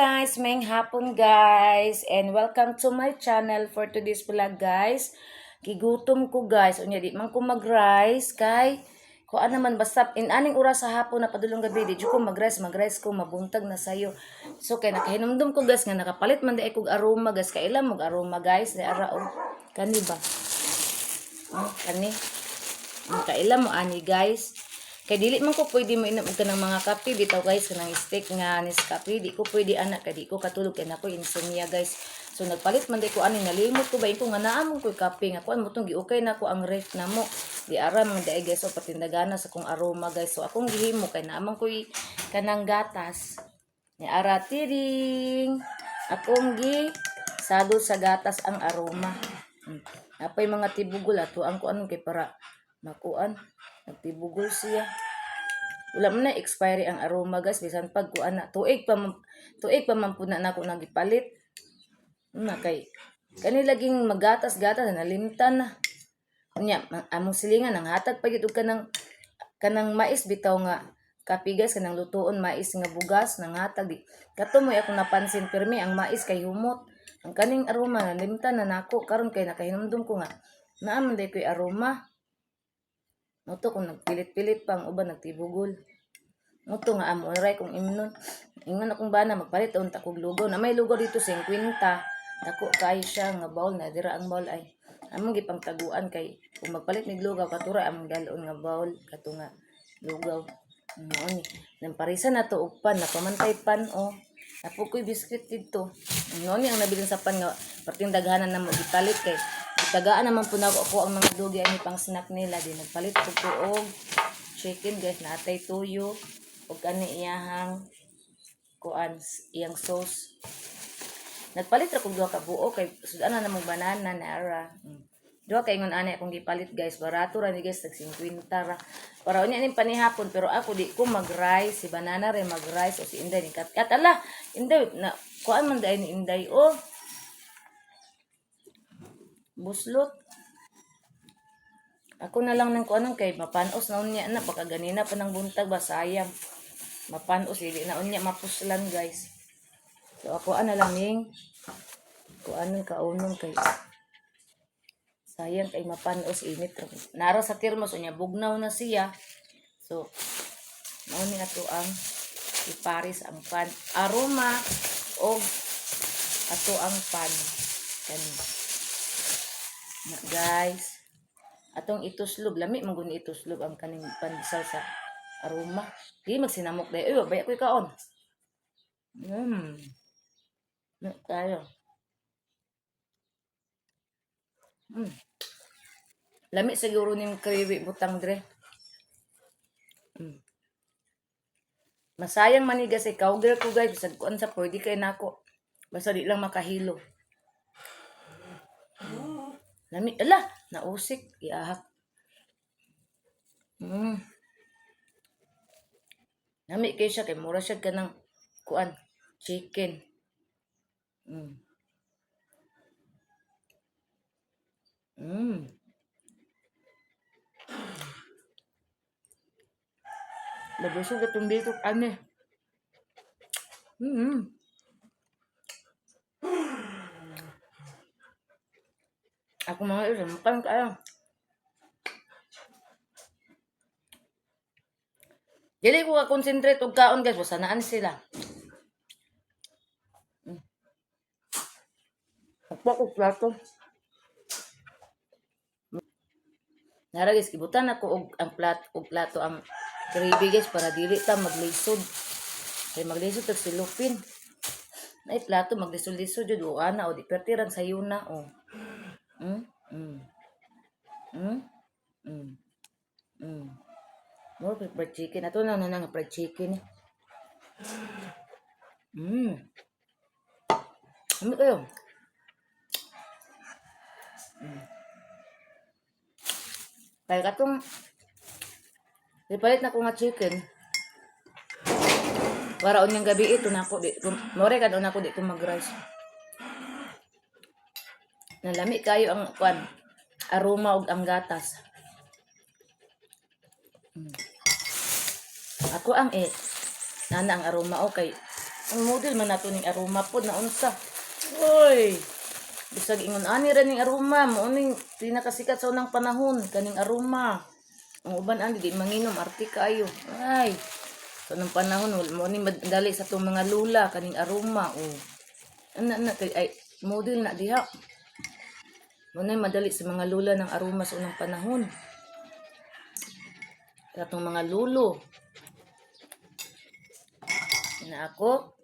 Guys, maayong hapon, guys, and welcome to my channel for today's vlog, guys. Gigutom ko, guys, unya di man ko mag-rice kay kuan naman, basta in aning oras sa hapon na padulong gabi di jud ko mag-rice, mag-rice ko mabuntag na sayo. So kay nakahinumdum ko, guys, nga nakapalit man di kog aroma, guys, kaila mo aroma, guys, di ara oh. Kani ba? Oh, kani. Ang kaila mo ani, guys. Kay dili man ko pwede mo inom og kanang mga kape bitaw, guys, kanang stick nga Nescafe, di ko pwede ana kay di ko katulog kay nako insomnia, guys. So nagpalit man di ko ani, nalimot ko ba ko nga naa man koy kape nga kuan mo tong giukay na ko ang ref na mo. Di ara man diay, guys, so patindagana sa kong aroma, guys. So akong gihimo kay naa man koy kanang gatas. Ni ara tiring. Akong gi sadol sa gatas ang aroma. Napay mga tibugol ato ang kuan kay para makuan nagtibugol siya. Wala man na expiry ang aroma, guys, bisan pag kuan na tuig pa man pud na nako nagipalit na kay kani laging magatas-gatas na nalimtan na. Unya among silingan ang hatag pa gyud og kanang mais bitaw nga kape, guys, kanang lutuon mais nga bugas nanghatag di kato mo'y akong napansin, pirmi ang mais kay humot. Ang kaning aroma nalimtan na nako. Karon kay nakahinumdum ko nga naa man day ko'y aroma mo to kung nagpilit-pilit pa ang uban nagtibugol mo to nga amo ray kung imnon. Ingon akong bana magpalit unta kog lugaw na may lugaw dito 50. Dako kaayo siya nga bowl na dira ang bowl ay among gipangtaguan kay kung magpalit mig lugaw katura among dalon nga bowl kato nga lugaw. Mao ni nang parisa na to og pan, napamantay pan oh. Napo ko'y biskwit dito. Mao ni ang nabilin sa pan nga perting daghanan na mo gipalit kay gitagaan naman po nako ako ang mga dugi ani pang snack nila. Di nagpalit ko ko og chicken, guys, natay tuyo og kani iyahang kuan, iyang sauce. Nagpalit ra kog duha ka buo kay sudan na namong banana na ara. Duha kay ingon ani akong gipalit, guys. Barato ra ni, guys, tag 50 ra. Para unya ning panihapon, pero ako di ko mag-rice, si banana re mag-rice o si Inday ni kat kat ala. Inday na kuan man dai ni Inday oh. Buslot. Ako na lang nang kuanon kay mapanos na unya na baka ganina pa ng buntag ba, sayang. Mapanos dili na unya mapuslan, guys. So ako ana lang ning kuanon kaunon kay sayang kay mapanos, init ra. Nara sa termos unya bugnaw na siya. So mao ni ato ang iparis ang pan aroma og ato ang pan kani. Na, guys. Atong ituslob, lami man gud ni ituslob ang kaning pandesal sa aroma. Di magsinamok dahil. Uy, bay ako'y kaon. Na tayo. Lami siguro ning kriwi butang dre. Masayang maniga sa cowgirl ko, guys. Bisag kuan sa pwede kay nako. Basta di lang makahilo. Lami, ala, nausik, iahak. Lami kay siya kay mura siya kanang kuan, chicken. Nabusog atong dito ani. Ako mga isa, makan kayo. Dili ko ka-concentrate og kaon, guys, basta naan sila. Ako ko plato. Nara, guys, gibutan ako og ang plat og plato ang gravy, guys, para dili ta maglisod. Kay maglisod tag silupin. Nay plato maglisod-lisod jud o ana o di perti rang sayuna o. More fried chicken. Ato na na nga fried chicken. Ano kayo? Kaya katong ipalit na ko nga chicken. Para unyang gabi ito na ako di ko more kad na ako di ko mag-rice. Nalami kayo ang kwan aroma ug ang gatas. Ako ang eh nana ang aroma okay. Ang model man nato ning aroma pod na unsa. Oy. Bisag ingon ani ra ning aroma, mao ning pinakasikat sa unang panahon kaning aroma. Ang uban ani di manginom, arte kaayo. Ay. Sa unang panahon mo ni madali sa tong mga lula kaning aroma, oh. Ana na kay ay model na diha. Mo na madali sa mga lula ng aroma sa unang panahon. Sa atong mga lulo. Na ako,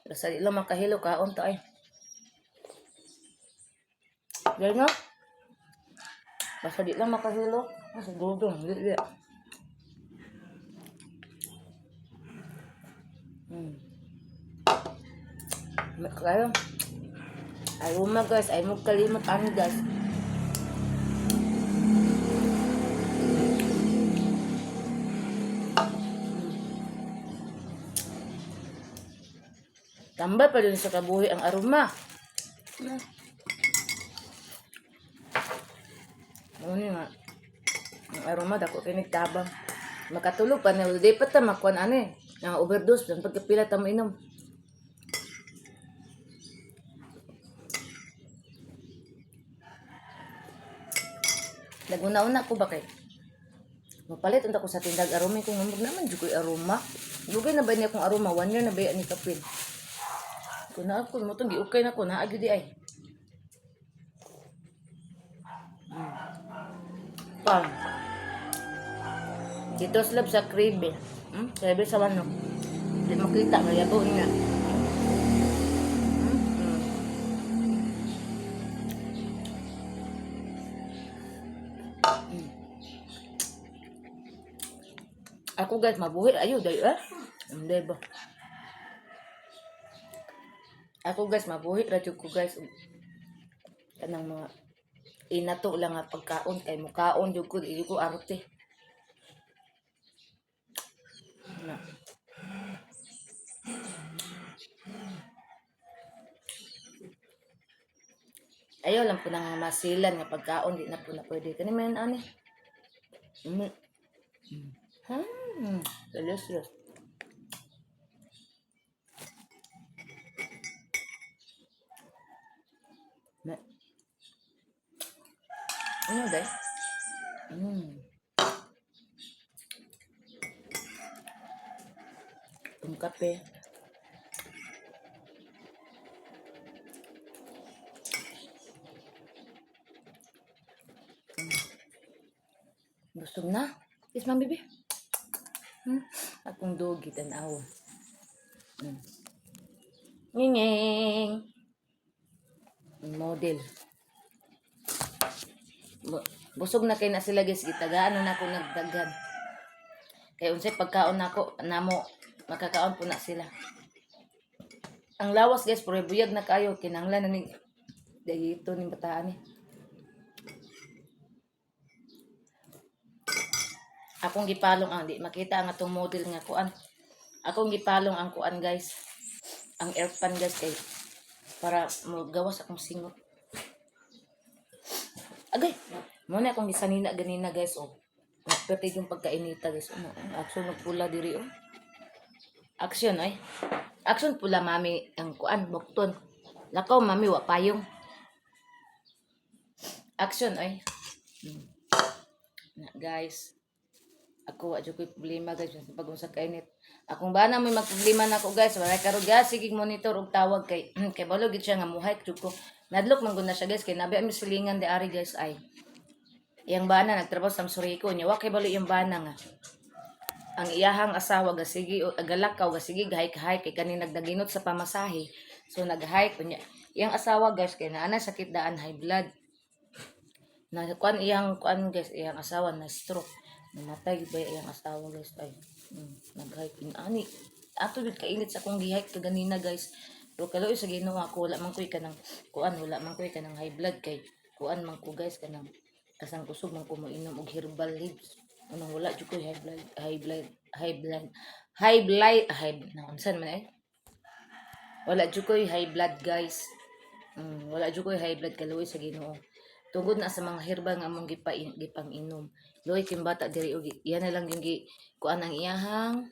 basta di lang makahilo kaon ta ay. Dahil no? Basta di lang makahilo. Sa dudong, di di. Kayo. Aroma, guys, ay mo kalimot ani, guys. Tambal pa din sa kabuhi ang aroma. Na. Ano nga? Ang aroma dako kay tabang. Makatulog pa na di pa ta makuan ani. Ang overdose dan pagkapila ta mo inom. Naguna-una ko ba kay mapalit unta ko sa tindag aroma kung ngamog naman jud ko'y aroma. Dugay na ba niya akong aroma? One year na ba ni kapil? Kung na ako mo tong giukay na ko naa gyud di ay. Pang. Dito slab sa kribe. Kribe sa manok. Di makita mayabo niya. Ako, guys, mabuhi ayo dai eh. Hindi ba? Ako, guys, mabuhi ra jud ko, guys. Kanang mga inato lang nga pagkaon kay mukaon jud ko, di ko arte. Na. Ayaw lang po nang masilan nga pagkaon, di na po na pwede. Kani man ani. Delicious. Na. Ano dai? Itong kape. Busog na. Kiss, ma'am, baby. Akong dogi, tanawa. Nginging. Model. Busog na kay na sila, guys. Gitagaan na ako nagdaghan. Kay unsay pagkaon nako namo makakaon po na sila. Ang lawas, guys, pero buyag na kayo kinanglan na ni dayito ni bataan ni. Akong gipalong ang di makita ang atong model nga kuan. Akong gipalong ang kuan, guys. Ang airpan, guys, kay para mo gawas akong singot. Agay, mo na akong gisanina ganina, guys, oh. Pati yung pagkainita, guys. Oh, action nagpula diri, oh. Action ay. Action pula mami ang kuan bukton. Lakaw mami wa payong. Action ay. Na, guys. Ako wa jud ko'y problema, guys, sa pag unsa kainit. Akong bana may magproblema nako, guys, wala karon, guys, sige monitor og tawag kay kay balo gid siya nga muhike jud ko. Nadlok man gud na siya, guys, kay nabi ami silingan di ari, guys, ay. Iyang bana nagtrabaho sa Suriko niya, wa kay balo iyang bana nga ang iyahang asawa gasigi o galakaw gasigi gahik-hike kay kani nagdaginot sa pamasahe, so nag-hike unya iyang asawa, guys, kay naa na sakit daan, high blood na kuan iyang kuan, guys, iyang asawa na stroke, namatay ba iyang asawa, guys, ay. Nag-hike in ani ato jud kainit sa akong gi-hike kaganina, guys, pero kaluoy sa Ginoo ako wala man koy kanang kuan, wala man koy kanang high blood kay kuan man ko, guys, kanang kasang kusog man ko moinom og herbal leaves. Anong wala jud koy high blood, high blood, high blood, high blood, high na unsan man eh, wala jud koy high blood, guys. Wala jud koy high blood, kaluoy sa Ginoo tungod na sa mga herbal nga among gipang-inom. Luoy king bata diri og iya na lang yung gi kuan ang iyahang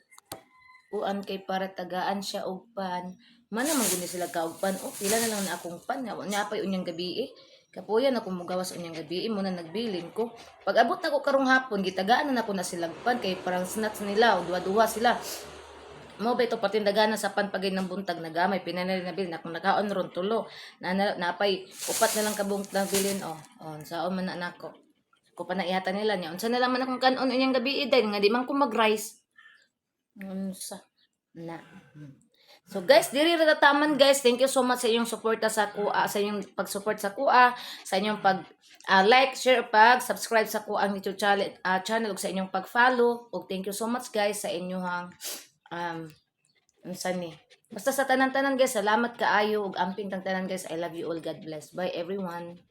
Kuan kay para tagaan siya og pan. Mana man gud ni sila kaog pan. Oh, pila na lang na akong pan. Nga nya pay unyang gabi eh. Kapuyan ako mugawas unyang gabi eh, mo na nagbilin ko. Pag abot nako karong hapon, gitagaan na nako na silang pan kay parang snacks nila o duwa-duwa sila. Mo ba ito patindagana sa pan pagay ng buntag nagamay pinanali na bilin akong nakaon ron tulo na napay upat na lang kabung na bilin, oh. Oh, saon man na nako ko pa na ihata nila niya, unsa na lang man akong kanon unyang gabi eh, dahil nga di man ko mag-rice, unsa na. So guys, diri ra taman, guys. Thank you so much sa inyong suporta sa kuha, sa inyong pag-support sa kuha, sa inyong pag like, share, pag subscribe sa kuang YouTube channel ug sa inyong pag-follow. Ug thank you so much, guys, sa inyong unsa ni. Basta sa tanan-tanan, guys, salamat kaayo ug amping tang tanan, guys. I love you all. God bless. Bye, everyone.